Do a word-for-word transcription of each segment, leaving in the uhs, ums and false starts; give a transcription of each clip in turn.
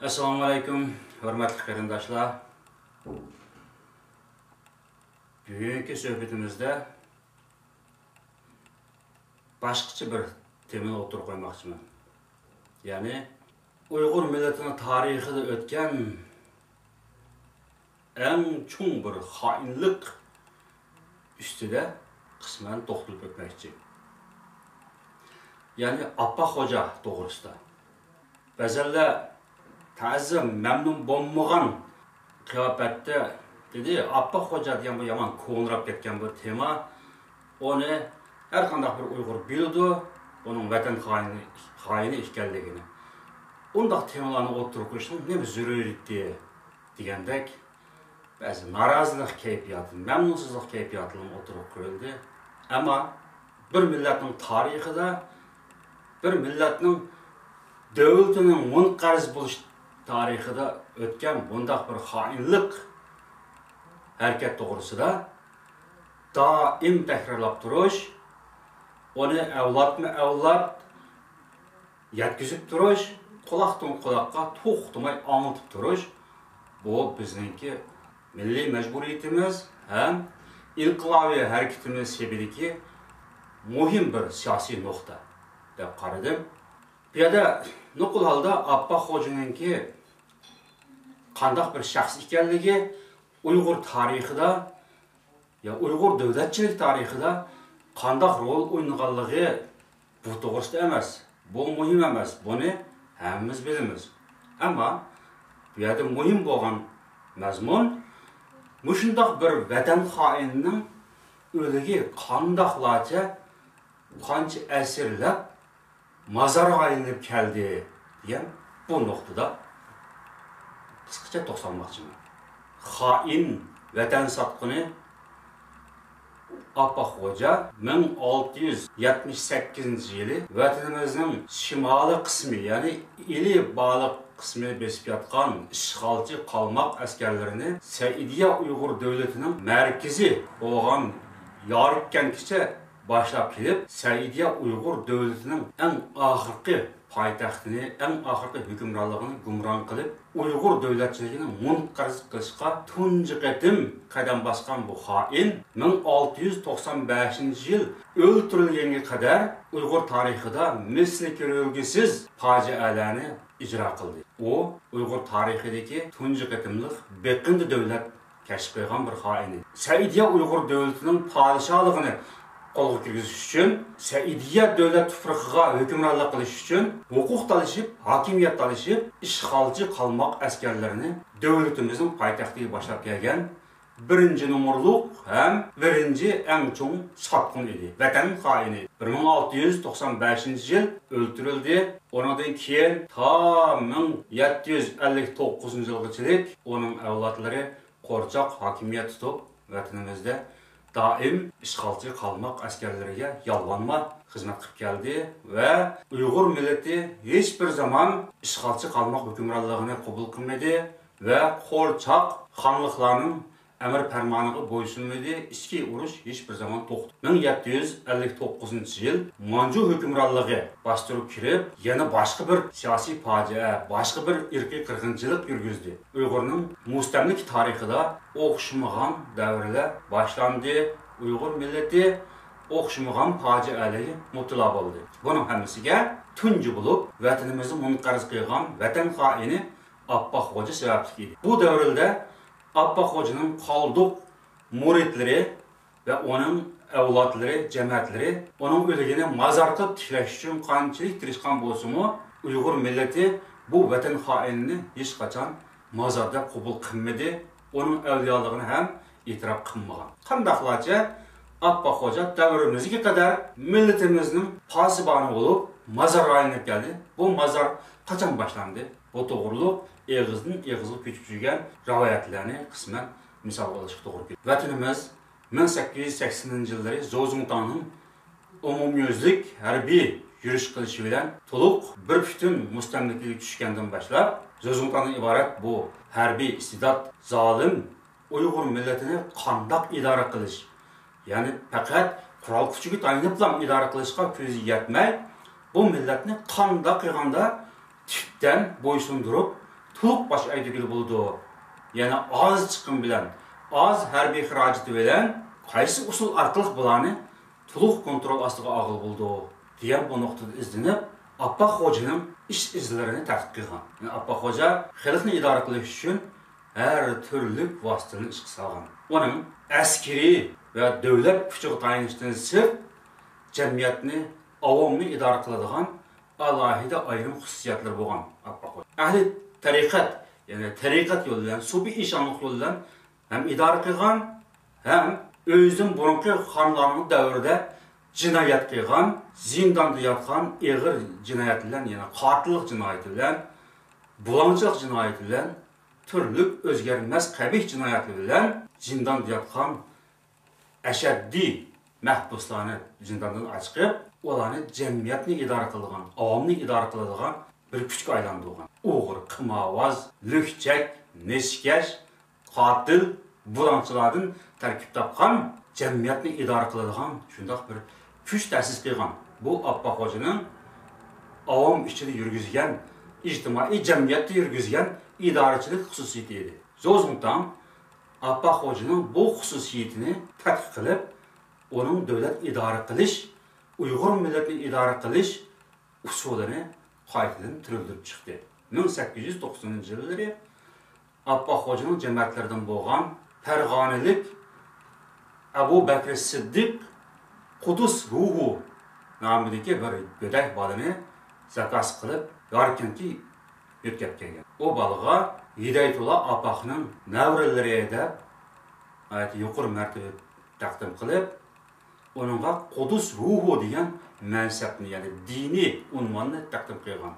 ئەسسالامۇئەلەيكۇم، ھۆرمەتلىك قېرىنداشلار. بۈگۈنكى سۆھبىتىمىزدە باشقىچە بىر تېمىنى ئوتتۇرىغا قويماقچىمەن. يەنى ئۇيغۇر مىللىتىنىڭ تارىخىدا ئۆتكەن ئەڭ چوڭ بىر خائىنلىق ئۈستىدە قىسمەن توختىلىپ ئۆتمەكچى. يەنى ئاپپاق خوجا توغرىسىدا. بەزەنلەر تازا مەمنۇن بولمىغان قىياپەتتە دېدى، ئاپپاق خوجا دېگەن بۇ يامان كونىراپ كەتكەن بىر تېما. ئۇنى ھەر قانداق بىر ئۇيغۇر بىلىدۇ، ئۇنىڭ ۋەتەن خائىنى، خائىنى ئىكەنلىكىنى. ئۇنداق تېمىلارنى ئوتتۇرىغا قويۇشنىڭ نېمە زۆرۈرىيىتى دېگەندەك بەزى نارازىلىق كەيپىياتى، مەمنۇنسىزلىق كەيپىياتىمۇ ئوتتۇرىغا قويۇلدى. ئەمما بىر مىللەتنىڭ تارىخىدا، بىر مىللەتنىڭ دۆلىتىنىڭ مۇنقەرز بولۇش تارىخىدا ئۆتكەن بۇنداق بىر خائىنلىق ھەرىكەت توغرىسىدا دائىم تەكرارلاپ تۇرۇش، ئۇنى ئەۋلادمۇ ئەۋلاد يەتكۈزۈپ تۇرۇش، قۇلاقتىن قۇلاققا توختىماي ئاڭلىتىپ تۇرۇش، بۇ بىزنىڭكى مىللىي مەجبۇرىيىتىمىز ھەم ئىنقىلابىي ھەرىكىتىمىز سېپىدىكى مۇھىم بىر سىياسىي نۇقتا دەپ قارىدىم. بۇ يەردە نوقۇل ھالدا ئاپپاق خوجىنىڭكى قانداق بىر شەخس ئىكەنلىكى، ئۇيغۇر تارىخىدا يا ئۇيغۇر دۆلەتچىلىك تارىخىدا قانداق رول ئوينىغانلىقى بۇ توغرىسىدا ئەمەس، بۇ مۇھىم ئەمەس، بۇنى ھەممىمىز بىلىمىز. ئەمما بۇ يەردە مۇھىم بولغان مەزمۇن، مۇشۇنداق بىر ۋەتەن خائىنىنىڭ ئۆلۈكى قانداقلارچە، قانچە ئەسىرلەپ مازارغا ئايلىنىپ كەلدى دېگەن بۇ نۇقتىدا قىسقىچە توختالماقچىمەن. خائىن، ۋەتەن ساتقۇنى ئاپپاق خوجا مىڭ ئالتە يۈز يەتمىش سەككىزىنچى يىلى ۋەتىنىمىزنىڭ شىمالىي قىسمى، يەنى ئىلى بالىق قىسمىنى بېسىپ ياتقان ئىشغالچى قالماق ئەسكەرلىرىنى سەئىدىيە ئۇيغۇر دۆلىتىنىڭ مەركىزى بولغان ياركەنتكىچە باشلاپ كېلىپ، سەئىدىيە ئۇيغۇر دۆلىتىنىڭ ئەڭ ئاخىرقى پايتەختىنى، ئەڭ ئاخىرقى ھۆكۈمرانلىقىنى گۇمران قىلىپ، ئۇيغۇر دۆلەتچىلىكىنى مۇنقەرز قىلىشقا تۇنجى قېتىم قەدەم باسقان بۇ خائىن مىڭ ئالتە يۈز توقسان بەشىنچى يىل ئۆلتۈرۈلگەنگە قەدەر ئۇيغۇر تارىخىدا مىسلى كۆرۈلگۈسىز پاجىئەلەرنى ئىجرا قىلدى. ئۇ ئۇيغۇر تارىخىدىكى تۇنجى قېتىملىق بېقىندى دۆلەت كەشىپ قىلغان بىر خائىن ئىدى. سەئىدىيە ئۇيغۇر دۆلىتىنىڭ پادىشاھلىقىنى قولغا كىرگۈزۈش ئۈچۈن، سەئىدىيە دۆلەت تۇپرىقىغا ھۆكۈمرانلىق قىلىش ئۈچۈن ھوقۇق تالىشىپ، ھاكىمىيەت تالىشىپ، ئىشغالچى قالماق ئەسكەرلىرىنى دۆلىتىمىزنىڭ پايتەختىگە باشلاپ كەلگەن بىرىنچى نومۇرلۇق ھەم بىرىنچى ئەڭ چوڭ ساتقۇن ئىدى، ۋەتەن خائىنى. بىر مىڭ ئالتە يۈز توقسان بەشىنچى يىل ئۆلتۈرۈلدى. ئۇنىڭدىن كېيىن تا مىڭ يەتتە يۈز ئەللىك توققۇزىنچى يىلغىچىلىك ئۇنىڭ ئەۋلادلىرى قورچاق ھاكىمىيەت تۇتۇپ، ۋەتىنىمىزدە دائىم ئىشغالچى قالماق ئەسكەرلىرىگە يالۋانما خىزمەت قىلىپ كەلدى ۋە ئۇيغۇر مىللىتى ھېچبىر زامان ئىشغالچى قالماق ھۆكۈمرانلىقىنى قوبۇل قىلمىدى ۋە قورچاق خانلىقلارنىڭ ئەمر پەرمانىغا بويسۇنمىدى. ئىچكى ئۇرۇش ھېچبىر زامان توختىمىدى. مىڭ يەتتە يۈز ئەللىك توققۇزىنچى يىل مانجۇ ھۆكۈمرانلىقى باستۇرۇپ كىرىپ، يەنە باشقا بىر سىياسىي پاجىئە، باشقا بىر ئىرقىي قىرغىنچىلىق يۈرگۈزدى. ئۇيغۇرنىڭ مۇستەملىكە تارىخىدا ئوخشىمىغان دەۋرلەر باشلاندى. ئۇيغۇر مىللىتى ئوخشىمىغان پاجىئەلەرگە مۇپتىلا بولدى. بۇنىڭ ھەممىسىگە تۇنجى بولۇپ ۋەتىنىمىزنى مۇنقەرز قىلغان ۋەتەن خائىنى ئاپپاق خوجا سەۋەبلىك ئىدى. بۇ دەۋرلەردە ئاپپاق خوجىنىڭ قالدۇق مۇرىتلىرى ۋە ئۇنىڭ ئەۋلادلىرى، جەمەتلىرى ئۇنىڭ ئۆلۈكىنى مازار قىلىپ تىكلەش ئۈچۈن قانچىلىك تىرىشقان بولسىمۇ، ئۇيغۇر مىللىتى بۇ ۋەتەن خائىنىنى ھېچقاچان مازار دەپ قوبۇل قىلمىدى، ئۇنىڭ ئەۋلىيالىقىنى ھەم ئېتىراپ قىلمىغان. قانداقلارچە ئاپپاق خوجا دەۋرىمىزگە قەدەر مىللىتىمىزنىڭ پاسىبانى بولۇپ، مازارغا ئايلىنىپ كەلدى. بۇ مازار قاچان باشلاندى؟ بۇ توغرۇلۇق ئېغىزدىن ئېغىزغا كۆچۈپ يۈرگەن رىۋايەتلەرنى قىسمەن مىسالغا ئېلىشقا توغرا كېلىدۇ. ۋەتىنىمىز مىڭ سەككىز يۈز سەكسىنىنچى يىللىرى زوزۇڭتاڭنىڭ ئومۇميۈزلۈك ھەربىي يۈرۈش قىلىشى بىلەن تولۇق بىر پۈتۈن مۇستەملىكىگە چۈشكەندىن باشلاپ، زوزۇڭتاڭدىن ئىبارەت بۇ ھەربىي ئىستىبدات زالىم ئۇيغۇر مىللىتىنى قانداق ئىدارە قىلىش، يەنى پەقەت قورال كۈچىگە تايىنىپلا ئىدارە قىلىشقا كۆزى يەتمەي، بۇ مىللەتنى قانداق قىلغاندا تۈپتىن بويسۇندۇرۇپ، تولۇق باش ئەگدۈرگىلى بولىدۇ. يەنى ئاز چىقىم بىلەن، ئاز ھەربىي خىراجىتى بىلەن قايسى ئۇسۇل ئارقىلىق بۇلارنى تولۇق كونترول ئاستىغا ئالغىلى بولىدۇ دېگەن بۇ نۇقتىدا ئىزدىنىپ، ئاپپاق خوجىنىڭ ئىش ئىزلىرىنى تەتقىق قىلغان. يەنى ئاپپاق خوجا خەلقنى ئىدارە قىلىش ئۈچۈن ھەر تۈرلۈك ۋاسىتىلەرنى ئىشقا سالغان. ئۇنىڭ ئەسكىرىي ۋە دۆلەت كۈچىگە تايىنىشتىن سىرت، جەمئىيەتنى، ئاۋامنى ئىدارە قىلىدىغان ئالاھىدە ئايرىم خۇسۇسىيەتلىرى بولغان ئاپپاق خوجا. ئەھلى تەرىقەت، يەنى تەرىقەت يولى بىلەن، سوپى ئىشانلىق يولى بىلەن ھەم ئىدارە قىلغان، ھەم ئۆزىدىن بۇرۇنقى خانلارنىڭ دەۋرىدە جىنايەت قىلغان، زىنداندا ياتقان ئېغىر جىنايەت بىلەن، يەنى قاتىللىق جىنايىتى بىلەن، بۇلاڭچىلىق جىنايىتى بىلەن، تۈرلۈك ئۆزگەرمەس قەبىھ جىنايەتلىرى بىلەن زىنداندا ياتقان ئەشەددىي مەھبۇسلارنى زىنداندىن ئاچىقىپ، ئۇلارنى جەمئىيەتنى ئىدارە قىلىدىغان، ئاۋامنى ئىدارە قىلىدىغان بىر كۈچكە ئايلاندۇرغان. ئوغرى، قىمارۋاز، لۈكچەك، نېشىكەش، قاتىل، بۇلاڭچىلاردىن تەركىب تاپقان جەمئىيەتنى ئىدارە قىلىدىغان شۇنداق بىر كۈچ تەسىس قىلغان. بۇ ئاپپاق خوجىنىڭ ئاۋام ئىچىدە يۈرگۈزگەن، ئىجتىمائىي جەمئىيەتتە يۈرگۈزگەن ئىدارىچىلىك خۇسۇسىيىتى ئىدى. زوزۇڭتاڭ ئاپپاق خوجىنىڭ بۇ خۇسۇسىيىتىنى تەتقىق قىلىپ، ئۇنىڭ دۆلەت ئىدارە قىلىش، ئۇيغۇر مىللەتنى ئىدارە قىلىش ئۇسۇلىنى قايتىدىن تىرىلدۈرۈپ چىقتى. مىڭ سەككىز يۈز توقسىنىنچى يىللىرى ئاپپاق خوجىنىڭ جەمەتلىرىدىن بولغان پەرغانىلىك ئەبۇ بەكرى سىددىق قۇدۇس روھۇ نامىدىكى بىر گۆدەك بالىنى زاكاز قىلىپ، ياركەنتكە يۆتكەپ كەلگەن. ئۇ بالىغا ھىدايەتۇللا ئاپپاقنىڭ نەۋرىلىرى دەپ، ناھايىتى يۇقىرى مەرتىۋە تەقدىم قىلىپ، ئۇنىڭغا قۇدۇس روھۇ دېگەن مەنسەپنى، يەنى دىنىي ئۇنۋاننى تەقدىم قىلغان.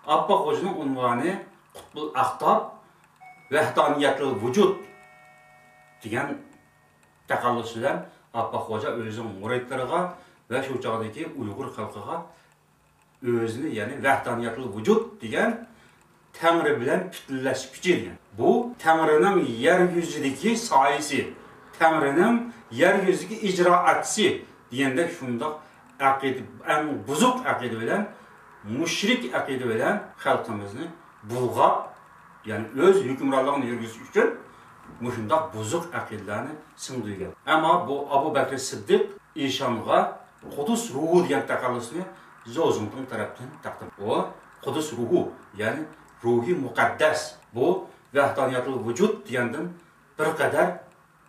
ئاپپاق خوجىنىڭ ئۇنۋانى قۇتبۇل ئەقتاب، ۋەھدانىيەتۇل ۋۇجۇد دېگەن تەخەللۇس بىلەن ئاپپاق خوجا ئۆزىنىڭ مۇرىتلىرىغا ۋە شۇ چاغدىكى ئۇيغۇر خەلقىگە ئۆزىنى، يەنى ۋەھدانىيەتۇل ۋۇجۇد دېگەن تەڭرى بىلەن پۈتۈنلەشكۈچى دېگەن. بۇ تەڭرىنىڭ يەر يۈزىدىكى سايىسى، تەڭرىنىڭ يەر يۈزىدىكى ئىجرائاتچىسى دېگەندەك شۇنداق ئەقىدە، ئەڭ بۇزۇق ئەقىدە بىلەن، مۇشرىك ئەقىدە بىلەن خەلقىمىزنى بۇلغاپ، يەنى ئۆز ھۆكۈمرانلىقىنى يۈرگۈزۈش ئۈچۈن مۇشۇنداق بۇزۇق ئەقىدىلەرنى سىڭدۈرگەن. ئەمما بۇ ئەبۇ بەكرى سىددىق ئىشانغا قۇدۇس روھۇ دېگەن تەخەللۇسنى زوزۇڭتىڭ تەرەپتىن تەقدىم. ئۇ قۇدۇس روھۇ، يەنى روھى مۇقەددەس. بۇ ۋەھدانىيەتۇل ۋۇجۇد دېگەندىن بىر قەدەر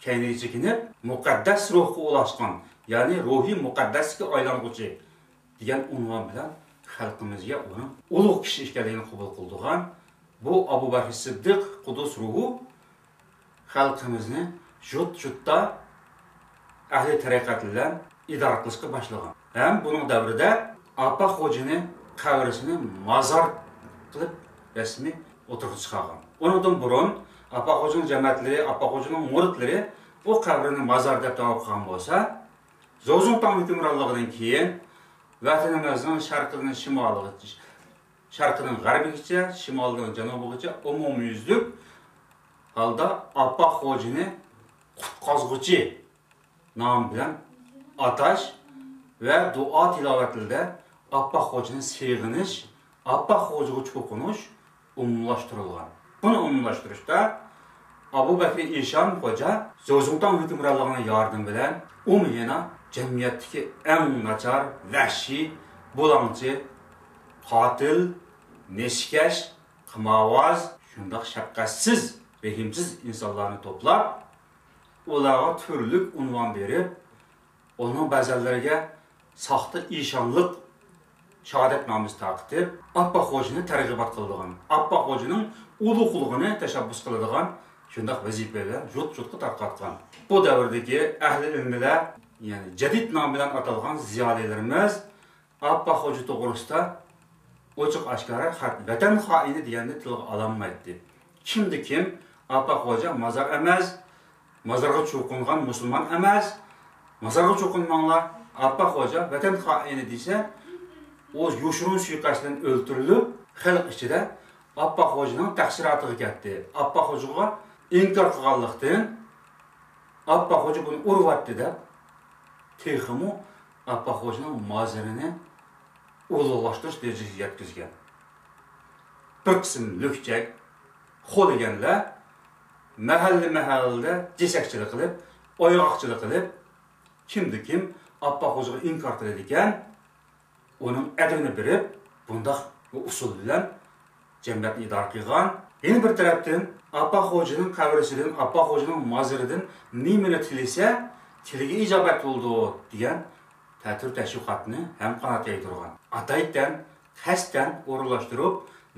كەينىگە چېكىنىپ، مۇقەددەس روھقا ئۇلاشقان، يەنى روھى مۇقەددەسكە ئايلانغۇچى دېگەن ئۇنۋان بىلەن خەلقىمىزگە ئۇنىڭ ئۇلۇغ كىشى ئىكەنلىكىنى قوبۇل قىلدۇرغان بۇ ئەبۇ بەكرى سىددىق قۇدۇس روھۇ خەلقىمىزنى جۇت-جۇتتا ئەھلى تەرىقەت بىلەن ئىدارە قىلىشقا باشلىغان. ھەم بۇنىڭ دەۋرىدە ئاپپاق خوجىنى قەبرىسىنى مازار قىلىپ رەسمىي ئوتتۇرىغا چىقارغان. ئۇنىڭدىن بۇرۇن ئاپپاق خوجىنىڭ جەمەتلىرى، ئاپپاق خوجىنىڭ مۇرىتلىرى بۇ قەبرىنى مازار دەپ دەۋا قىلغان بولسا، زوزۇڭتاڭ ھۆكۈمرانلىقىدىن كېيىن ۋەتىنىمىزنىڭ شەرقىدىن شىمالىغىچە، شەرقىدىن غەربىگىچە، شىمالدىن جەنۇبىغىچە ئومۇميۈزلۈك ھالدا ئاپپاق خوجىنى قۇتقازغۇچى نامى بىلەن ئاتاش ۋە دۇئا تىلاۋەتلىرىدە ئاپپاق خوجىنى سېغىنىش، ئاپپاق خوجىغا چوقۇنۇش ئومۇملاشتۇرۇلغان. بۇنى ئومۇملاشتۇرۇشتا ئابۇ بەكرى ئىشان خوجا زوزۇڭتاڭ ھۆكۈمرانلىقىنىڭ ياردىمى بىلەن ئۇمۇ يەنە جەمئىيەتتىكى ئەڭ ناچار، ۋەھشىي، بۇلاڭچى، قاتىل، نېشىكەش، قىمارۋاز، شۇنداق شەپقەتسىز، رەھىمسىز ئىنسانلارنى توپلاپ، ئۇلارغا تۈرلۈك ئۇنۋان بېرىپ، ئۇنىڭ بەزەنلىرىگە ساختا ئىشانلىق شاھادەتنامىسى تارقىتىپ، ئاپپاق خوجىنى تەرغىبات قىلىدىغان، ئاپپاق خوجىنىڭ ئۇلۇغلۇقىنى تەشەببۇس قىلىدىغان شۇنداق ۋەزىپە بىلەن جۇت-جۇتقا تارقاتقان. بۇ دەۋردىكى ئەھلى ئىلمىلەر، يەنى جەدىد نامى بىلەن ئاتالغان زىيالىيلىرىمىز ئاپپاق خوجا توغرىسىدا ئوچۇق-ئاشكارا خەت، ۋەتەن خائىنى دېگەننى تىلغا ئالالمايتتى. كىمدە كىم ئاپپاق خوجا مازار ئەمەس، مازارغا چوقۇنغان مۇسۇلمان ئەمەس، مازارغا چوقۇنماڭلار، ئاپپاق خوجا ۋەتەن خائىنى دېسە، ئۇ يوشۇرۇن سۇيىقەست بىلەن ئۆلتۈرۈلۈپ، خەلق ئىچىدە ئاپپاق خوجىنىڭ تەقسىراتىغا كەتتى. ئاپپاق خوجىغا ئىنكار قىلغانلىقتىن، ئاپپاق خوجا بۇنى ئۇرۇۋەتتى دەپ، تېخىمۇ ئاپپاق خوجىنىڭ مازىرىنى ئۇلۇغلاشتۇرۇش دەرىجىسىگە يەتكۈزگەن. بىر قىسىم لۈكچەك، خو دېگەنلەر مەھەللە-مەھەللىدە جېسەكچىلىك قىلىپ، ئايغاقچىلىق قىلىپ، كىمدە كىم ئاپپاق خوجىغا ئىنكار قىلىدىكەن، ئۇنىڭ ئەدىپىنى بېرىپ، بۇنداق بۇ ئۇسۇل بىلەن جەمئىيەتنى ئىدارە قىلغان. يەنە بىر تەرەپتىن، ئاپپاق خوجىنىڭ قەبرىسىدىن، ئاپپاق خوجىنىڭ مازىرىدىن نېمىنى تىلىسە، تىلىگى ئىجابەت بولىدۇ، دېگەن تەتۈر تەشۋىقاتنى ھەم قانات يايدۇرغان. ئاتايتەن، قەستەن ئورۇنلاشتۇرۇپ،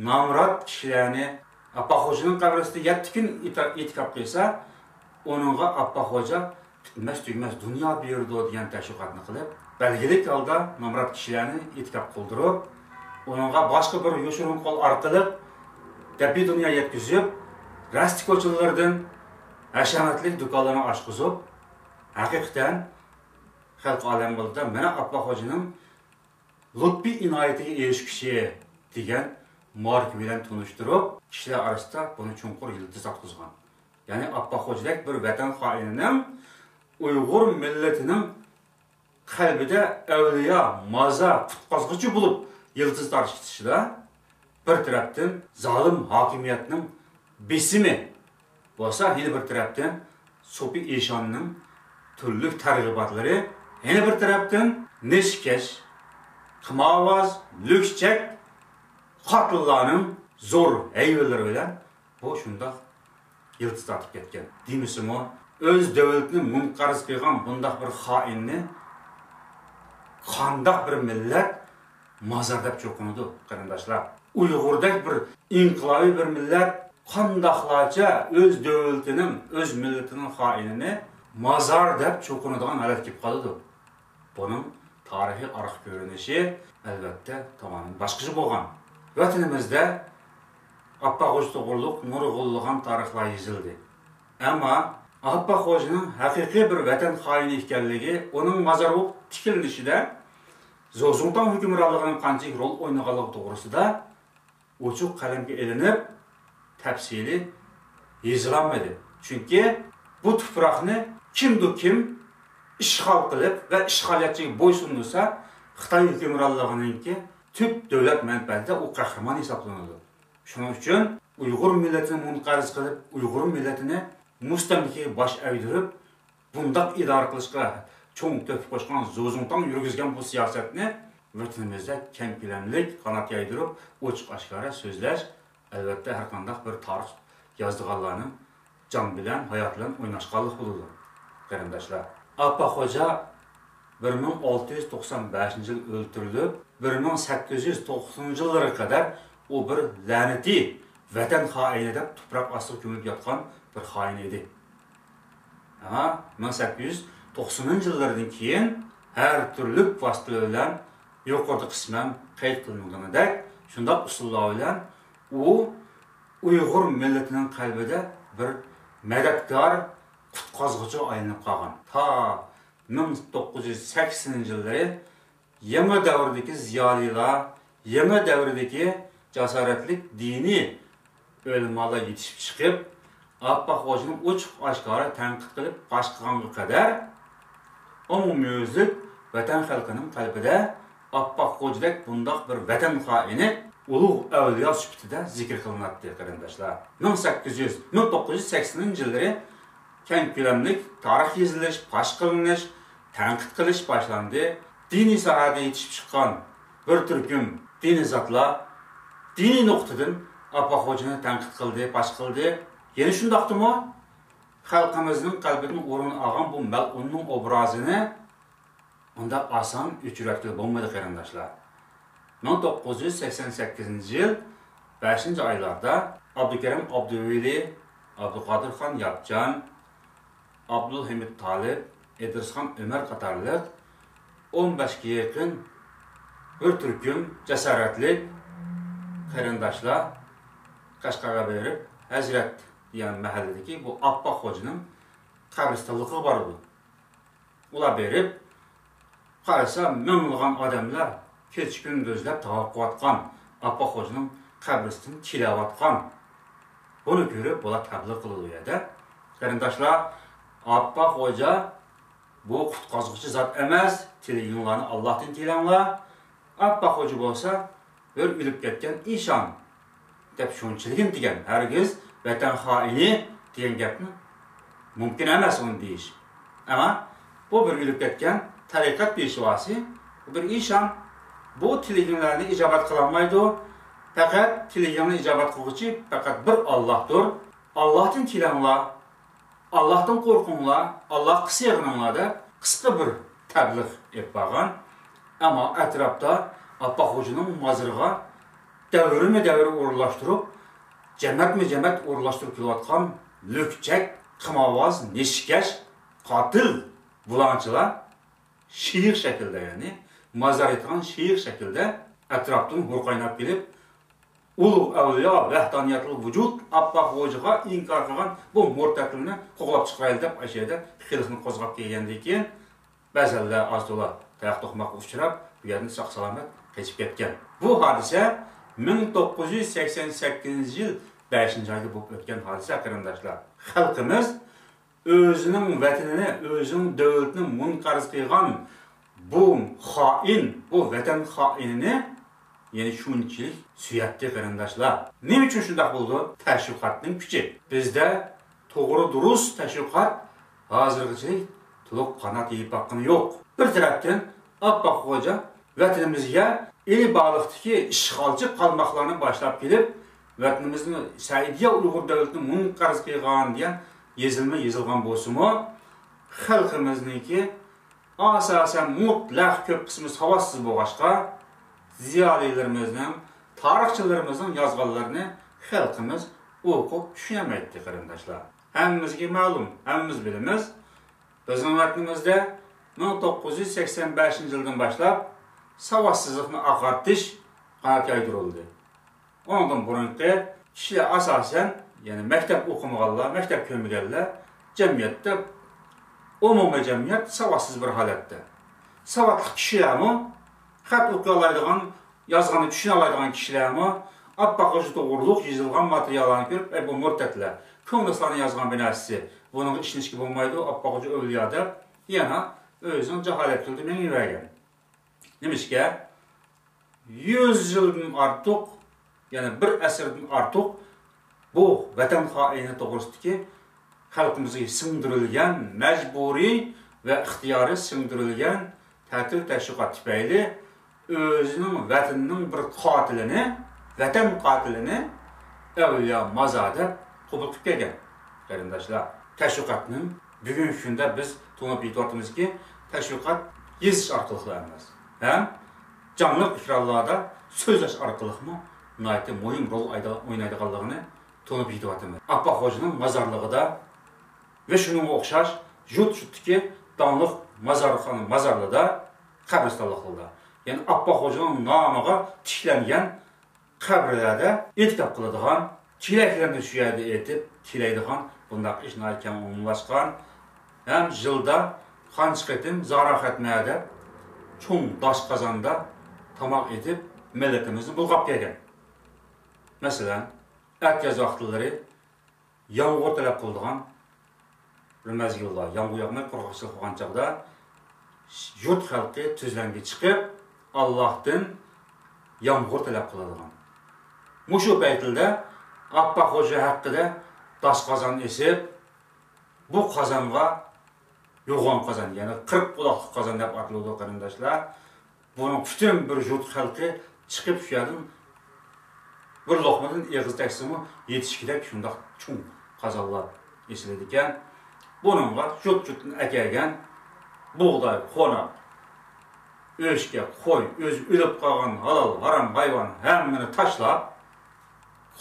نامرات كىشىلەرنى، ئاپپاق خوجىنىڭ قەبرىسىدە يەتتە كۈن ئېتى-، ئېتىكاپ قىلسا، ئۇنىڭغا ئاپپاق خوجا پۈتمەس تۈگىمەس دۇنيا بېرىدۇ دېگەن تەشۋىقاتنى قىلىپ، بەلگىلىك ھالدا نامرات كىشىلەرنى ئېتىكاپ قىلدۇرۇپ، ئۇنىڭغا باشقا بىر يوشۇرۇن قول ئارقىلىق دەپئى دۇنيا يەتكۈزۈپ، راستى كوچىلىرىدىن ھەشەمەتلىك دۇكانلارنى ئاچقۇزۇپ، ھەقىقەتەن خەلق ئالەم ئالدىدا مانا ئاپپاق خوجىنىڭ لۇتپى ئىنايىتىگە ئېرىشكۈچى دېگەن ماركا بىلەن تونۇشتۇرۇپ، كىشىلەر ئارىسىدا بۇنى چوڭقۇر يىلتىز تارتقۇزغان. يەنى ئاپپاق خوجىدەك بىر ۋەتەن خائىنىنىڭ ئۇيغۇر مىللىتىنىڭ قەلبىدە ئەۋلىيا، مازار، قۇتقازغۇچى بولۇپ يىلتىز تارتىشىدا، بىر تەرەپتىن زالىم ھاكىمىيەتنىڭ بېسىمى بولسا، يەنە بىر تەرەپتىن سوپى ئىشاننىڭ تۈرلۈك تەرغىباتلىرى، يەنە بىر تەرەپتىن نەشكەش، قىمارۋاز، لۈكچەك قاتىللارنىڭ زور ھەيۋىلىرى بىلەن بۇ شۇنداق يىلتىز تارتىپ كەتكەن. دېمىسىمۇ، ئۆز دۆلىتىنى مۇنقەرز قىلغان بۇنداق بىر خائىننى قانداق بىر مىللەت مازار دەپ چوقۇنىدۇ، قېرىنداشلار؟ ئۇيغۇردەك بىر ئىنقىلابىي بىر مىللەت قانداقلارچە ئۆز دۆلىتىنىڭ، ئۆز مىللىتىنىڭ خائىنىنى مازار دەپ چوقۇنىدىغان ھالەتكە كېلىپ قالىدۇ؟ بۇنىڭ تارىخىي ئارقا كۆرۈنۈشى، ئەلۋەتتە، تامامەن باشقىچە بولغان. ۋەتىنىمىزدە ئاپپاق خوجا توغرۇلۇق نۇرغۇنلىغان تارىخلار يېزىلدى. ئەمما ئاپپاق خوجىنىڭ ھەقىقىي بىر ۋەتەن خائىنى ئىكەنلىكى، ئۇنىڭ مازار بولۇپ تىكلىنىشىدە زوزۇڭتاڭ ھۆكۈمرانلىقىنىڭ قانچىلىك رول ئوينىغانلىقى توغرىسىدا ئوچۇق قەلەمگە ئېلىنىپ، تەپسىلىي يېزىلالمىدى. چۈنكى بۇ تۇپراقنى كىمدۇ كىم ئىشغال قىلىپ ۋە ئىشغالىيەتچىگە بويسۇندۇرسا، خىتاي ھۆكۈمرانلىقىنىڭكى تۈپ دۆلەت مەنپەئەتىدە ئۇ قەھرىمان ھېسابلىنىدۇ. شۇنىڭ ئۈچۈن ئۇيغۇر مىللىتىنى مۇنقەرز قىلىپ، ئۇيغۇر مىللىتىنى مۇستەملىكىگە باش ئەگدۈرۈپ، بۇنداق ئىدارە قىلىشقا چوڭ تۆھپە قوشقان زوزۇڭتاڭ يۈرگۈزگەن بۇ سىياسەتنى ۋەتىنىمىزدە كەڭ كۆلەملىك قانات يايدۇرۇپ، ئوچۇق ئاشكارا سۆزلەش، ئەلۋەتتە، ھەر قانداق بىر تارىخ يازىدىغانلارنىڭ جان بىلەن، ھايات بىلەن ئويناشقانلىق بولىدۇ، قېرىنداشلار. ئاپپاق خوجا بىر مىڭ ئالتە يۈز توقسان بەشىنچى يىل ئۆلتۈرۈلۈپ، بىر مىڭ سەككىز يۈز توقسىنىنچى يىللىرىغا قەدەر ئۇ بىر لەنىتىي ۋەتەن خائىنى دەپ تۇپراق ئاستىغا كۆمۈلۈپ ياتقان بىر خائىن ئىدى. ئەمما مىڭ سەككىز يۈز توقسىنىنچى يىللاردىن كېيىن ھەر تۈرلۈك ۋاسىتىلەر بىلەن، يۇقىرىدا قىسمەن قەيت قىلىنغىنىدەك، شۇنداق ئۇسۇللار بىلەن ئۇ ئۇيغۇر مىللىتىنىڭ قەلبىدە بىر مەدەتكار، قۇتقازغۇچىغا ئايلىنىپ قالغان. تا مىڭ توققۇز يۈز سەكسىنىنچى يىللىرى يېڭى دەۋردىكى زىيالىيلار، يېڭى دەۋردىكى جاسارەتلىك دىنىي ئۆلىمالار يېتىشىپ چىقىپ، ئاپپاق خوجىنى ئوچۇق ئاشكارا تەنقىد قىلىپ باش قىلغانغا قەدەر، ئومۇميۈزلۈك ۋەتەن خەلقىنىڭ قەلبىدە ئاپپاق خوجىدەك بۇنداق بىر ۋەتەن خائىنى ئۇلۇغ ئەۋلىيا سۈپىتىدە زىكىر قىلىناتتى، قېرىنداشلار. مىڭ سەككىز يۈز، مىڭ توققۇز يۈز سەكسىنىنچى يىللىرى كەڭ كۆلەملىك تارىخ يېزىلىش، پاش قىلىنىش، تەنقىد قىلىش باشلاندى. دىنىي ساھەدە يېتىشىپ چىققان بىر تۈركۈم دىنىي زاتلار دىنىي نۇقتىدىن ئاپپاق خوجىنى تەنقىد قىلدى، پاش قىلدى. يەنە شۇنداقتىمۇ خەلقىمىزنىڭ قەلبىدىن ئورۇن ئالغان بۇ مەلئۇننىڭ ئوبرازىنى ئۇنداق ئاسان ئۆچۈرۈۋەتكىلى بولمىدى، قېرىنداشلار. مىڭ توققۇز يۈز سەكسەن سەككىزىنچى يىل بەشىنچى ئايلاردا ئابدۇكېرىم ئابدۇۋەلى، ئابدۇقادىرخان ياپچان، ئابدۇلھەمىد تالىپ، ئىدرىسخان ئۆمەر قاتارلىق ئون بەشكە يېقىن بىر تۈركۈم جاسارەتلىك قېرىنداشلار قەشقەرگە بېرىپ، ھەزرەت دېگەن مەھەللىدىكى بۇ ئاپپاق خوجىنىڭ قەبرىستانلىقىغا بارىدۇ. ئۇلار بېرىپ قارىسا، مىڭلىغان ئادەملەر كېچە-كۈندۈزلەپ تاۋاپ قىلىۋاتقان، ئاپپاق خوجىنىڭ قەبرىسىدىن تىلەۋاتقان. بۇنى كۆرۈپ، بۇلار تەبلىغ قىلىدۇ ئۇ يەردە. قېرىنداشلار، ئاپپاق خوجا بۇ قۇتقازغۇچى زات ئەمەس، تىلىگىڭلارنى ئاللاھتىن تىلەڭلار. ئاپپاق خوجا بولسا بىر ئۆلۈپ كەتكەن ئىشان. دەپ شۇنچىلىكىن دېگەن، ھەرگىز ۋەتەن خائىنى دېگەن گەپنى مۇمكىن ئەمەس ئۇنى دېيىش. ئەمما بۇ بىر ئۆلۈپ كەتكەن تەرىقەت پېشۋاسى، بۇ بىر ئىشان. بۇ تىلىكىڭلارنى ئىجابەت قىلالمايدۇ. پەقەت تىلىكىڭنى ئىجابەت قىلغۇچى پەقەت بىر ئاللاھدۇر. ئاللاھتىن تىلەڭلار، ئاللاھتىن قورقۇڭلار، ئاللاھقا سېغىنىڭلار دەپ قىسقا بىر تەبلىغ ئېلىپ بارغان. ئەمما ئەتراپتا ئاپپاق خوجىنىڭ مازىرىغا دەۋرمۇ دەۋر ئورۇنلاشتۇرۇپ، جەمەتمۇ جەمەت ئورۇنلاشتۇرۇپ كېلىۋاتقان لۈكچەك، قىمارۋاز، نېشىكەش، قاتىل، بۇلاڭچىلار شېيىق شەكىلدە، يەنى مازار ئېيتىدىغان شېيىق شەكىلدە ئەتراپتىن ھۇر قايناپ كېلىپ، ئۇلۇغ ئەۋلىيا ۋەھدانىيەتۇل ۋۇجۇد ئاپپاق خوجىغا ئىنكار قىلغان بۇ مۇرتەتلىرىنى قوغلاپ چىقىرايلى دەپ، ئاشۇ يەردە خىلىفنى قوزغاپ كەلگەندىن كېيىن، بەزەنلەر ئاز تولا تاياق توقماققا ئۇچراپ، بۇ يەردىن ساق-سالامەت قېچىپ كەتكەن. بۇ ھادىسە مىڭ توققۇز يۈز سەكسەن سەككىزىنچى يىل بەشىنچى ئايدا بولۇپ ئۆتكەن ھادىسە، قېرىنداشلار. خەلقىمىز ئۆزىنىڭ ۋەتىنىنى، ئۆزىنىڭ دۆلىتىنى مۇنقەرز قىلغان بۇ خائىن، بۇ ۋەتەن خائىنىنى يەنە شۇنچىلىك سۆيەتتى، قېرىنداشلار. نېمە ئۈچۈن شۇنداق بولىدۇ؟ تەشۋىقاتنىڭ كۈچى. بىزدە توغرا، دۇرۇس تەشۋىقات ھازىرغىچىلىك تولۇق قانات يېيىپ باققىنى يوق. بىر تەرەپتىن، ئاپپاق خوجا ۋەتىنىمىزگە ئىلى بارلىقتىكى ئىشغالچى قالماقلارنى باشلاپ كېلىپ، ۋەتىنىمىزنى سەئىدىيە ئۇيغۇر دۆلىتىنى مۇنقەرز قىلغان دېگەن يېزىلما يېزىلغان بولسىمۇ، خەلقىمىزنىڭكى ئاساسەن مۇتلەق كۆپ قىسمى ساۋاتسىز بولغاچقا، زىيالىيلىرىمىزنىڭ، تارىخچىلىرىمىزنىڭ يازغانلىرىنى خەلقىمىز ئوقۇپ چۈشىنەلمەيتتى، قېرىنداشلار. ھەممىمىزگە مەلۇم، ھەممىمىز بىلىمىز. بىزنىڭ ۋەتىنىمىزدە مىڭ توققۇز يۈز سەكسەن بەشىنچى يىلدىن باشلاپ ساۋاتسىزلىقنى ئاقارتىش قانات يايدۇرۇلدى. ئۇنىڭدىن بۇرۇنقى كىشىلەر ئاساسەن، يەنى مەكتەپ ئوقۇمىغانلار، مەكتەپ كۆرمىگەنلەر جەمئىيەتتە، ئومۇمىي جەمئىيەت ساۋاتسىز بىر ھالەتتە. ساۋاتلىق كىشىلەرمۇ، خەت ئوقۇيالايدىغان، يازغاننى چۈشىنەلايدىغان كىشىلەرمۇ ئاپپاق خوجا توغرۇلۇق يېزىلغان ماتېرىياللارنى كۆرۈپ، ئەي، بۇ مۇرتەتلەر، كوممۇنىستلارنىڭ يازغان بىر نەرسىسى، بۇنىڭغا ئىشىنىشكە بولمايدۇ، ئاپپاق خوجا ئەۋلىيا دەپ، يەنە ئۆزىنىڭ جاھالەت يولىدا مېڭىۋەرگەن. نېمىشقا؟ يۈز يىلدىن ئارتۇق، يەنى بىر ئەسىردىن ئارتۇق بۇ ۋەتەن خائىنى توغرىسىدىكى خەلقىمىزگە سىڭدۈرۈلگەن، مەجبۇرىي ۋە ئىختىيارىي سىڭدۈرۈلگەن تەتۈر تەشۋىقات تۈپەيلى ئۆزىنىڭ ۋەتىنىنىڭ بىر قاتىلىنى، ۋەتەن قاتىلىنى ئەۋلىيا مازار دەپ قوبۇل قىلىپ كەلگەن، قېرىنداشلار. تەشۋىقاتنىڭ بۈگۈنكى كۈندە بىز تونۇپ يېتىۋاتىمىزكى، تەشۋىقات يېزىش ئارقىلىقلا ئەمەس، ھەم جانلىق ئېكرانلاردا سۆزلەش ئارقىلىقمۇ ناھايىتى مۇھىم رول ئايدا-، ئوينايدىغانلىقىنى تونۇپ يېتىۋاتىمىز. ئاپپاق خوجىنىڭ مازارلىقىدا ۋە شۇنىڭغا ئوخشاش يۇرت-يۇرتتىكى داڭلىق مازارخانا، مازارلىدا، قەبرىستانلىقلىرىدا، يەنى ئاپپاق خوجىنىڭ نامىغا تىكلەنگەن قەبرىلەردە ئېتىكاپ قىلىدىغان، تىلەكلىرىنى شۇ يەردە ئېيتىپ تىلەيدىغان بۇنداق ئىش ناھايىتى كەڭ ئومۇملاشقان ھەم يىلدا قانچە قېتىم زاراخەتمە دەپ چوڭ داش قازاندا تاماق ئېتىپ مىللىتىمىزنى بۇلغاپ كەلگەن. مەسىلەن، ئەتىياز ۋاقىتلىرى يامغۇر تەلەپ قىلىدىغان بىر مەزگىل بار. يامغۇر ياغماي، قۇرغاقچىلىق بولغان چاغدا يۇرت خەلقى تۈزلەڭگە چىقىپ، ئاللاھتىن يامغۇر تەلەپ قىلىدىغان. مۇشۇ پەيتلىدە ئاپپاق خوجا ھەققىدە داش قازان ئېسىپ، بۇ قازانغا يوغان قازان، يەنى قىرىق قۇلاقلىق قازان دەپ ئاتىلىدۇ، قېرىنداشلار. بۇنىڭ پۈتۈن بىر يۇرت خەلقى چىقىپ، شۇ يەردىن بىر لوقمىدىن ئېغىز تەگسىمۇ يېتىشكۈدەك شۇنداق چوڭ قازانلار ئېسىلىدىكەن. بۇنىڭغا يۇرت-يۇرتتىن ئەكەلگەن بۇغداي، قوناق، ئۆچكە، قوي، ئۆزى ئۆلۈپ قالغان ھالال، ھارام ھايۋان ھەممىنى تاشلاپ،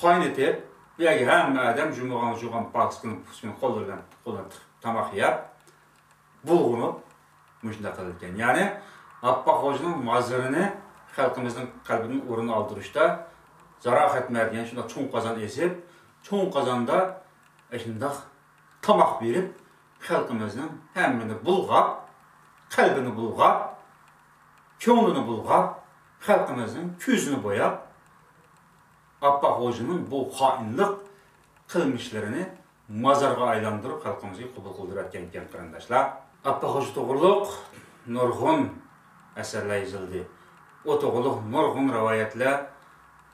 قاينىتىپ، بۇ يەرگە ھەممە ئادەم جۇمىغان، جۇغان پاكىز كىيىم-كېچەكنى قوللىرى بىلەن، قوللىرىنى تىقىپ، تاماق يەپ، بۇلغىنىپ، مۇشۇنداق قىلىدىكەن. يەنى ئاپپاق خوجىنىڭ مازىرىنى خەلقىمىزنىڭ قەلبىدىن ئورۇن ئالدۇرۇشتا زاراخەتمە دېگەن شۇنداق چوڭ قازان ئېسىپ، چوڭ قازاندا ئاشۇنداق تاماق بېرىپ، خەلقىمىزنىڭ ھەممىنى بۇلغاپ، قەلبىنى بۇلغاپ، كۆڭلىنى بۇلغاپ، خەلقىمىزنىڭ كۆزىنى بوياپ، ئاپپاق خوجىنىڭ بۇ خائىنلىق قىلمىشلىرىنى مازارغا ئايلاندۇرۇپ، خەلقىمىزگە قوبۇل قىلدۇرۇۋەتكەن ئىكەن، قېرىنداشلار. ئاپپاق خوجا توغرۇلۇق نۇرغۇن ئەسەرلەر يېزىلدى. ئۇ توغرۇلۇق نۇرغۇن رىۋايەتلەر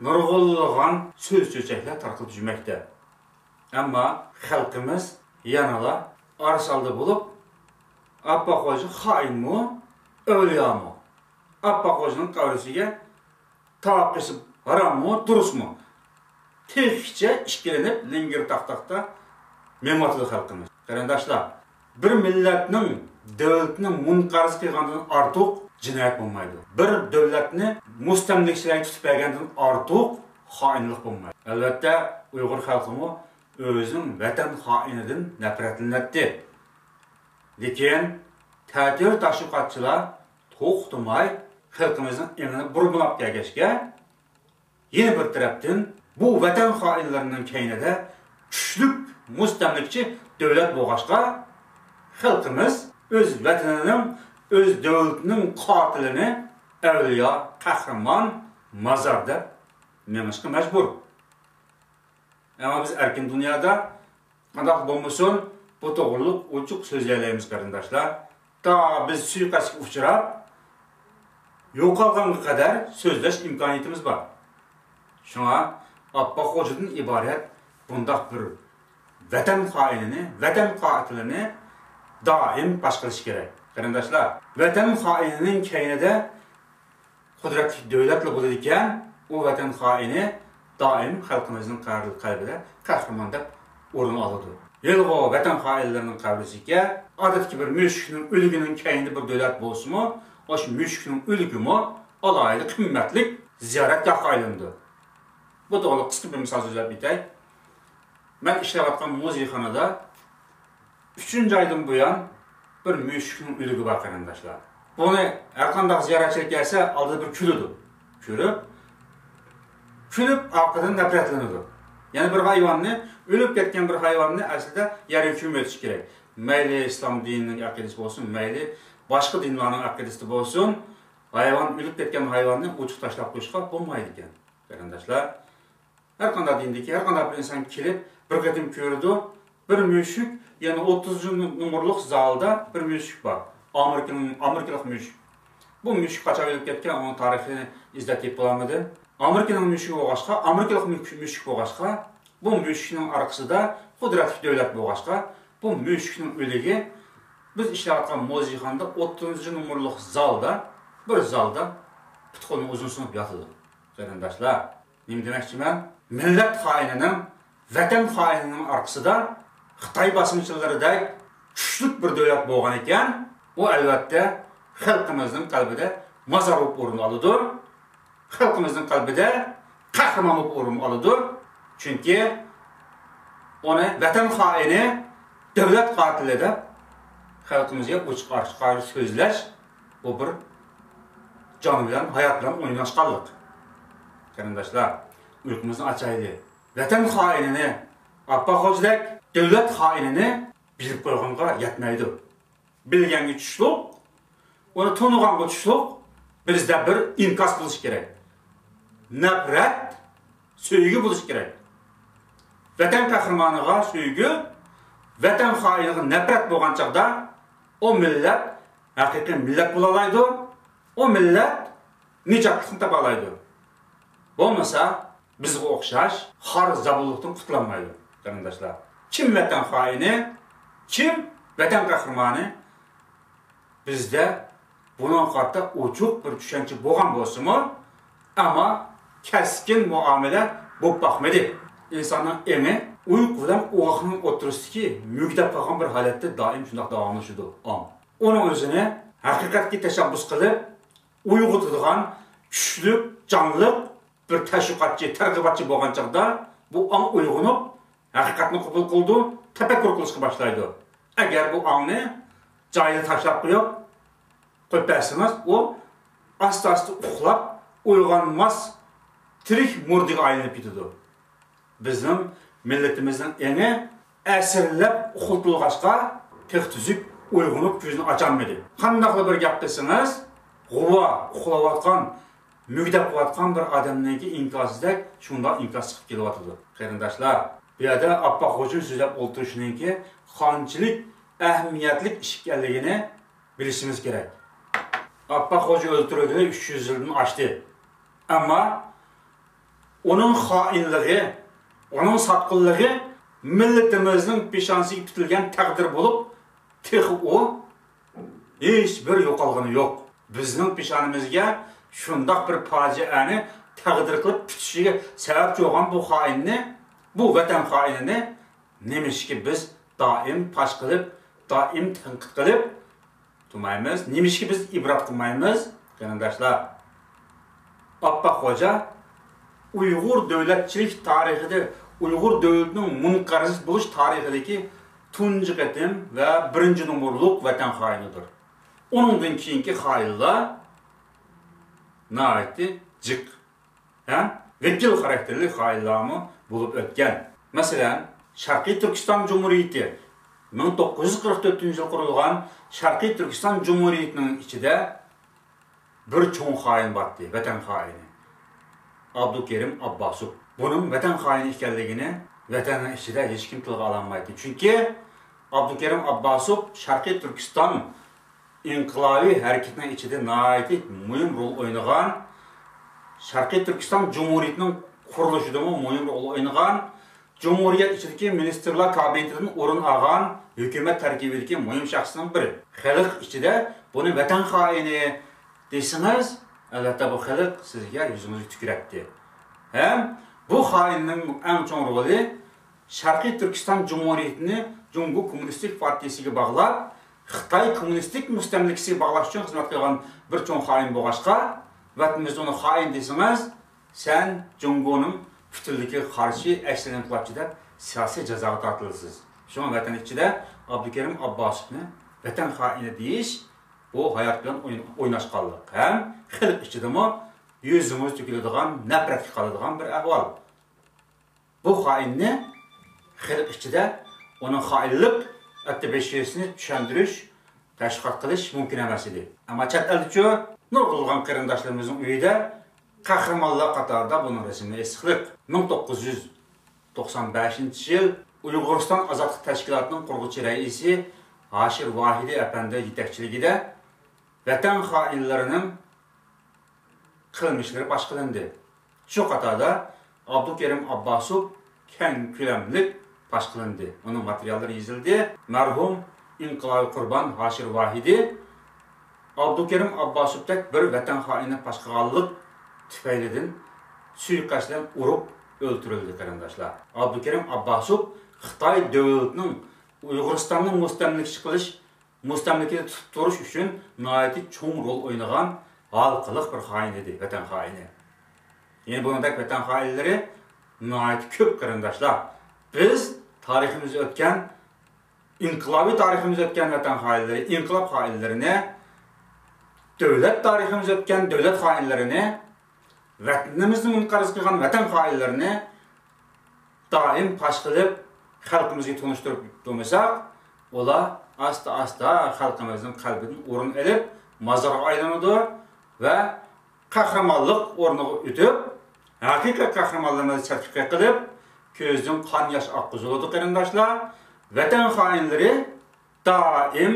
نۇرغۇنلىغان سۆز-چۆچەكلەر تارقىلىپ يۈرمەكتە. ئەمما خەلقىمىز يەنىلا ئارىسالدى بولۇپ، ئاپپاق خوجا خائىنمۇ، ئەۋلىيامۇ؟ ئاپپاق خوجىنىڭ قەبرىسىگە تاۋاپ قىلىش ھاراممۇ، دۇرۇسمۇ؟ تېخىچە ئىككىلىنىپ، لىڭگىر تاق-تاقتا مېڭىۋاتىدۇ خەلقىمىز. قېرىنداشلار، بىر مىللەتنىڭ دۆلىتىنى مۇنقەرز قىلغاندىن ئارتۇق جىنايەت بولمايدۇ. بىر دۆلەتنى مۇستەملىكىچىلەرگە تۇتۇپ بەرگەندىن ئارتۇق خائىنلىق بولمايدۇ. ئەلۋەتتە، ئۇيغۇر خەلقىمۇ ئۆزىنىڭ ۋەتەن خائىنىدىن نەپرەتلىنەتتى. لېكىن تەتۈر تەشۋىقاتچىلار توختىماي خەلقىمىزنىڭ ئېڭىنى بۇرمىلاپ كەلگەچكە، يەنە بىر تەرەپتىن، بۇ ۋەتەن خائىنلىرىنىڭ كەينىدە كۈچلۈك مۇستەملىكىچى دۆلەت بولغاچقا، خەلقىمىز ئۆز ۋەتىنىنىڭ، ئۆز دۆلىتىنىڭ قاتىلىنى ئەۋلىيا، قەھرىمان، مازار دەپ مېڭىشقا مەجبۇر. ئەمما بىز ئەركىن دۇنيادا قانداق بولمىسۇن، بۇ توغرۇلۇق ئوچۇق سۆزلىيەلەيمىز، قېرىنداشلار. تا بىز سۇيىقەستكە ئۇچراپ، يوقالغانغا قەدەر سۆزلەش ئىمكانىيىتىمىز بار. شۇڭا ئاپپاق خوجىدىن ئىبارەت بۇنداق بىر ۋەتەن خائىنىنى، ۋەتەن قاتىلىنى دائىم پاش قىلىش كېرەك. قېرىنداشلار، ۋەتەن خائىنىنىڭ كەينىدە قۇدرەتلىك دۆلەتلا بولىدىكەن، ئۇ ۋەتەن خائىنى دائىم خەلقىمىزنىڭ قەلبىدە قەھرىمان دەپ ئورۇن ئالىدۇ. ھېلىغۇ ۋەتەن خائىنلىرىنىڭ قەبرىسىگە ئادەتتىكى بىر مۈشۈكنىڭ ئۆلۈكىنىڭ كەينىدە بىر دۆلەت بولسىمۇ، ئاشۇ مۈشۈكنىڭ ئۆلۈكىمۇ ئالاھىدە قىممەتلىك زىيارەتگاھقا ئايلىنىدۇ. بۇ توغرىلىق قىسقا بىر مىسال سۆزلەپ ئۆتەي. مەن ئىشلەۋاتقان مۇزېيخانىدا ئۈچىنچى ئايدىن بۇيان بىر مۈشۈكنىڭ ئۆلۈكى بار، قېرىنداشلار. بۇنى ھەرقانداق زىيارەتچىلەر كەلسە، ئالدىدا بىر كۈلىدۇ. كۈلۈپ، كۈلۈپ ئارقىدىن نەپرەتلىنىدۇ. يەنى بىر ھايۋاننى، ئۆلۈپ كەتكەن بىر ھايۋاننى ئەسلىدە يەرگە كۆمۈۋېتىش كېرەك. مەيلى ئىسلام دىنىنىڭ ئەقىدىسى بولسۇن، مەيلى باشقا دىنلارنىڭ ئەقىدىسى بولسۇن، ھايۋان، ئۆلۈپ كەتكەن ھايۋاننى ئوچۇق تاشلاپ قويۇشقا بولمايدىكەن، قېرىنداشلار. ھەرقانداق دىندىكى، ھەرقانداق بىر ئىنسان كېلىپ، بىر قېتىم كۆرىدۇ، بىر مۈشۈك، يەنى ئوتتۇزىنچى نومۇرلۇق زالدا بىر مۈشۈك بار. ئامېرىكىنىڭ، ئامېرىكىلىق مۈشۈك. بۇ مۈشۈك قاچان ئۆلۈپ كەتكەن، ئۇنىڭ تارىخىنى ئىزدەپ تېپىپ بولالمىدىم. ئامېرىكىنىڭ مۈشۈكى بولغاچقا، ئامېرىكىلىق مۈ-، مۈشۈك بولغاچقا، بۇ مۈشۈكنىڭ ئارقىسىدا قۇدرەتلىك دۆلەت بولغاچقا، بۇ مۈشۈكنىڭ ئۆلۈكى بىز ئىشلەۋاتقان مۇزېيخانىدا ئوتتۇزىنچى نومۇرلۇق زالدا، بىر زالدا پۇت-قولىنى ئۇزۇن سۇنۇپ ياتىدۇ. قېرىنداشلار، نېمە دېمەكچىمەن؟ مىللەت خائىنىنىڭ، ۋەتەن خائىنىنىڭ ئارقىسىدا خىتاي باسقۇنچىلىرىدەك كۈچلۈك بىر دۆلەت بولغان ئىكەن، ئۇ ئەلۋەتتە خەلقىمىزنىڭ قەلبىدە مازار بولۇپ ئورۇن ئالىدۇ. خەلقىمىزنىڭ قەلبىدە قەھرىمان بولۇپ ئورۇن ئالىدۇ. چۈنكى ئۇنى ۋەتەن خائىنى، دۆلەت قاتىلى دەپ خەلقىمىزگە ئوچۇق-ئاشكارا سۆزلەش، بۇ بىر جان بىلەن، ھايات بىلەن ئويناشقانلىق. قېرىنداشلار، ئۇيقۇمىزنى ئاچايلى. ۋەتەن خائىنىنى، ئاپپاق خوجىدەك دۆلەت خائىنىنى بىلىپ قويغانغا يەتمەيدۇ. بىلگەنگە چۈشلۈك، ئۇنى تونۇغانغا چۈشلۈك، بىزدە بىر ئىنكاس بولۇشى كېرەك. نەپرەت، سۆيگۈ بولۇشى كېرەك. ۋەتەن قەھرىمانىغا سۆيگۈ، ۋەتەن خائىنىغا نەپرەت بولغان چاغدا ئۇ مىللەت ھەقىقىي مىللەت بولالايدۇ، ئۇ مىللەت نىجاتلىقنى تاپالايدۇ. بولمىسا، بىزگە ئوخشاش خار زابۇنلۇقتىن قۇتۇلالمايدۇ، قېرىنداشلار. كىم ۋەتەن خائىنى، كىم ۋەتەن قەھرىمانى؟ بىزدە بۇنىڭغا قارىتا ئوچۇق بىر چۈشەنچە بولغان بولسىمۇ، ئەمما كەسكىن مۇئامىلە بولۇپ باقمىدى. ئىنساننىڭ ئېڭى ئۇيقۇ بىلەن ئوغۇقنىڭ ئوتتۇرىسىدىكى مۈگدەپ قالغان بىر ھالەتتە دائىم شۇنداق داۋاملىشىدۇ، ئاڭ. ئۇنىڭ ئۆزىنى ھەقىقەتكە تەشەببۇس قىلىپ، ئويغىتىدىغان كۈچلۈك، جانلىق بىر تەشۋىقاتچى، تەرغىباتچى بولغان چاغدا بۇ ئاڭ ئويغىنىپ، ھەقىقەتنى قوبۇل قىلىدۇ، تەپەككۇر قىلىشقا باشلايدۇ. ئەگەر بۇ ئاڭنى جايىدا تاشلاپ قويۇپ، قويۇپ بەرسىڭىز، ئۇ ئاستا-ئاستا ئۇخلاپ، ئويغانماس، تىرىك مۇردىگە ئايلىنىپ كېتىدۇ. بىزنىڭ مىللىتىمىزنىڭ ئېڭى ئەسىرلەپ ئۇخلىتىلغاچقا، تېخى تۈزۈك ئويغىنىپ كۆزىنى ئاچالمىدى. قانداقلا بىر گەپ قىلسىڭىز، غۇۋا ئۇخلاۋاتقان، مۈگدەپ قېلىۋاتقان بىر ئادەمنىڭكى ئىنكاسىدەك شۇنداق ئىنكاس چىقىپ كېلىۋاتىدۇ. قېرىنداشلار، بۇ يەردە ئاپپاق خوجىنىڭ سۆزلەپ ئولتۇرۇشىنىڭكى قانچىلىك ئەھمىيەتلىك ئىش ئىكەنلىكىنى بىلىشىمىز كېرەك. ئاپپاق خوجا ئۆلتۈرۈلگىلى ئۈچ يۈز يىلدىن ئاشتى. ئەمما ئۇنىڭ خائىنلىقى، ئۇنىڭ ساتقىنلىقى مىللىتىمىزنىڭ پېشانىسىگە پۈتۈلگەن تەقدىر بولۇپ، تېخى ئۇ ھېچبىر يوقالغىنى يوق. بىزنىڭ پېشانىمىزگە شۇنداق بىر پاجىئەنى تەقدىر قىلىپ پۈتۈشىگە سەۋەبچى بولغان بۇ خائىننى، بۇ ۋەتەن خائىنىنى نېمىشقا بىز دائىم پاش قىلىپ، دائىم تەنقىد قىلىپ تۇرمايمىز؟ نېمىشقا بىز ئىبرەت قىلمايمىز، قېرىنداشلار؟ ئاپپاق خوجا ئۇيغۇر دۆلەتچىلىك تارىخىدا، ئۇيغۇر دۆلىتىنىڭ مۇنقەرز بولۇش تارىخىدىكى تۇنجى قېتىم ۋە بىرىنچى نومۇرلۇق ۋەتەن خائىنىدۇر. ئۇنىڭدىن كېيىنكى خائىنلار ناھايىتى جىق ھەم ۋەكىل خاراكتېرلىك خائىنلارمۇ بولۇپ ئۆتكەن. مەسىلەن، شەرقىي تۈركىستان جۇمھۇرىيىتى، مىڭ توققۇز يۈز قىرىق تۆتىنچى يىل قۇرۇلغان شەرقىي تۈركىستان جۇمھۇرىيىتىنىڭ ئىچىدە بىر چوڭ خائىن بارتتى، ۋەتەن خائىنى. ئابدۇكېرىم ئابباسوف. بۇنىڭ ۋەتەن خائىنى ئىكەنلىكىنى ۋەتەننىڭ ئىچىدە ھېچكىم تىلغا ئالالمايتتى. چۈنكى ئابدۇكېرىم ئابباسوف شەرقىي تۈركىستان ئىنقىلابىي ھەرىكىتىنىڭ ئىچىدە ناھايىتى مۇھىم رول ئوينىغان، شەرقىي تۈركىستان جۇمھۇرىيىتىنىڭ قۇرۇلۇشىدىمۇ مۇھىم رول ئوينىغان، جۇمھۇرىيەت ئىچىدىكى مىنىستىرلار كابىنېتىدىن ئورۇن ئالغان ھۆكۈمەت تەركىبىدىكى مۇھىم شەخسنىڭ بىرى. خەلق ئىچىدە بۇنى ۋەتەن خائىنى دېسىڭىز، ئەلۋەتتە، بۇ خەلق سىزگە يۈزىڭىزگە تۈكۈرەتتى. ھەم بۇ خائىننىڭ ئەڭ چوڭ رولى شەرقىي تۈركىستان جۇمھۇرىيىتىنى جۇڭگو كوممۇنىستىك پارتىيىسىگە باغلاپ، خىتاي كوممۇنىستىك مۇستەملىكىسىگە باغلاش ئۈچۈن خىزمەت قىلغان بىر چوڭ خائىن بولغاچقا، ۋەتىنىمىزدە ئۇنى خائىن دېسىڭىز، سەن جۇڭگونىڭ پۈتۈنلۈكىگە قارشى ئەكسىل ئىنقىلابچى دەپ سىياسىي جازاغا تارتىلىسىز. شۇڭا ۋەتەن ئىچىدە ئابدۇكېرىم ئابباسوفنى ۋەتەن خائىنى دېيىش، بۇ ھايات بىلەن ئوين-، ئويناشقانلىق ھەم خەلق ئىچىدىمۇ يۈزىڭىز تۆكۈلىدىغان، نەپرەتكە قالىدىغان بىر ئەھۋال. بۇ خائىننى خەلق ئىچىدە ئۇنىڭ خائىنلىق ئەتتىبېشىسىنى چۈشەندۈرۈش، تەشۋىقات قىلىش مۇمكىن ئەمەس ئىدى. ئەمما چەت ئەلدىچۇ، نۇرغۇنلىغان قېرىنداشلىرىمىزنىڭ ئۆيىدە قەھرىمانلار قاتارىدا بۇنىڭ رەسىمى ئېسىقلىق. مىڭ توققۇز يۈز توقسان بەشىنچى يىل ئۇيغۇرىستان ئازادلىق تەشكىلاتىنىڭ قۇرغۇچى رەئىسى ھاشىر ۋاھىدى ئەپەندى يېتەكچىلىكىدە ۋەتەن خائىنلىرىنىڭ قىلمىشلىرى پاش قىلىندى. شۇ قاتاردا ئابدۇكېرىم ئابباسوف كەڭ كۆلەملىك پاش قىلىندى. ئۇنىڭ ماتېرىياللىرى يېزىلدى. مەرھۇم ئىنقىلابىي قۇربان ھاشىر ۋاھىدى ئابدۇكېرىم ئابباسوفتەك بىر ۋەتەن خائىنى پاش قىلغانلىق تۈپەيلىدىن سۇيىقەست بىلەن ئۇرۇپ ئۆلتۈرۈلدى، قېرىنداشلار. ئابدۇكېرىم ئابباسوف خىتاي دۆلىتىنىڭ ئۇيغۇرىستاننى مۇستەملىكىچى قىلىش، مۇستەملىكىدە تۇتۇپ تۇرۇش ئۈچۈن ناھايىتى چوڭ رول ئوينىغان ھالقىلىق بىر خائىن ئىدى، ۋەتەن خائىنى. يەنە بۇنىڭدەك ۋەتەن خائىنلىرى ناھايىتى كۆپ، قېرىنداشلار. بىز تارىخىمىزدا ئۆتكەن، ئىنقىلابىي تارىخىمىزدا ئۆتكەن ۋەتەن خائىنلىرى، ئىنقىلاب خائىنلىرىنى، دۆلەت تارىخىمىزدا ئۆتكەن دۆلەت خائىنلىرىنى، ۋەتىنىمىزنى مۇنقەرز قىلغان ۋەتەن خائىنلىرىنى دائىم پاش قىلىپ، خەلقىمىزگە تونۇشتۇرۇپ تۇرمىساق، ئۇلار ئاستا-ئاستا خەلقىمىزنىڭ قەلبىدىن ئورۇن ئېلىپ، مازارغا ئايلىنىدۇ ۋە قەھرىمانلىق ئورنىغا ئۆتۈپ، ھەقىقىي قەھرىمانلىرىمىز چەتكە قېقىلىپ، كۆزدىن قان ياش ئاققۇزۇلىدۇ، قېرىنداشلار. ۋەتەن خائىنلىرى دائىم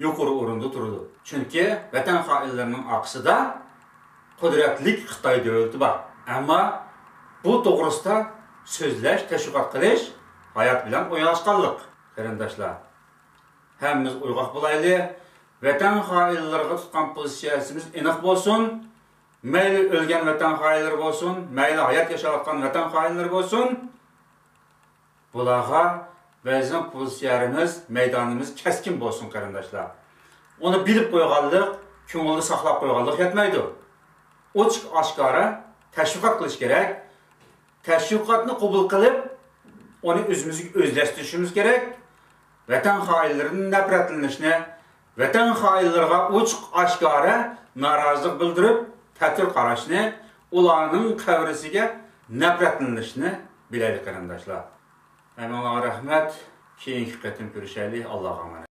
يۇقىرى ئورۇندا تۇرىدۇ. چۈنكى ۋەتەن خائىنلىرىنىڭ ئارقىسىدا قۇدرەتلىك خىتاي دۆلىتى بار. ئەمما بۇ توغرىسىدا سۆزلەش، تەشۋىقات قىلىش ھايات بىلەن ئويناشقانلىق، قېرىنداشلار. ھەممىمىز ئويغاق بولايلى. ۋەتەن خائىنلىرىغا تۇتقان پوزىتسىيەسىمىز ئېنىق بولسۇن. مەيلى ئۆلگەن ۋەتەن خائىنلىرى بولسۇن، مەيلى ھايات ياشاۋاتقان ۋەتەن خائىنلىرى بولسۇن، بۇلارغا بىزنىڭ پوزىتسىيەمىز، مەيدانىمىز كەسكىن بولسۇن، قېرىنداشلار. ئۇنى بىلىپ قويغانلىق، كۆڭۈلدە ساقلاپ قويغانلىق يەتمەيدۇ. ئوچۇق ئاشكارا تەشۋىقات قىلىش كېرەك. تەشۋىقاتنى قوبۇل قىلىپ، ئۇنى ئۆزىمىزگە ئۆزلەشتۈرۈشىمىز كېرەك. ۋەتەن خائىنلىرىدىن نەپرەتلىنىشنى، ۋەتەن خائىنلىرىغا ئوچۇق ئاشكارا نارازىلىق بىلدۈرۈپ، تەتۈر قاراشنى، ئۇلارنىڭ قەبرىسىگە نەپرەتلىنىشنى بىلەيلى، قېرىنداشلار. ھەممىڭلارغا رەھمەت. كېيىنكى قېتىم كۆرۈشەيلى. ئاللاغا ئامانەت.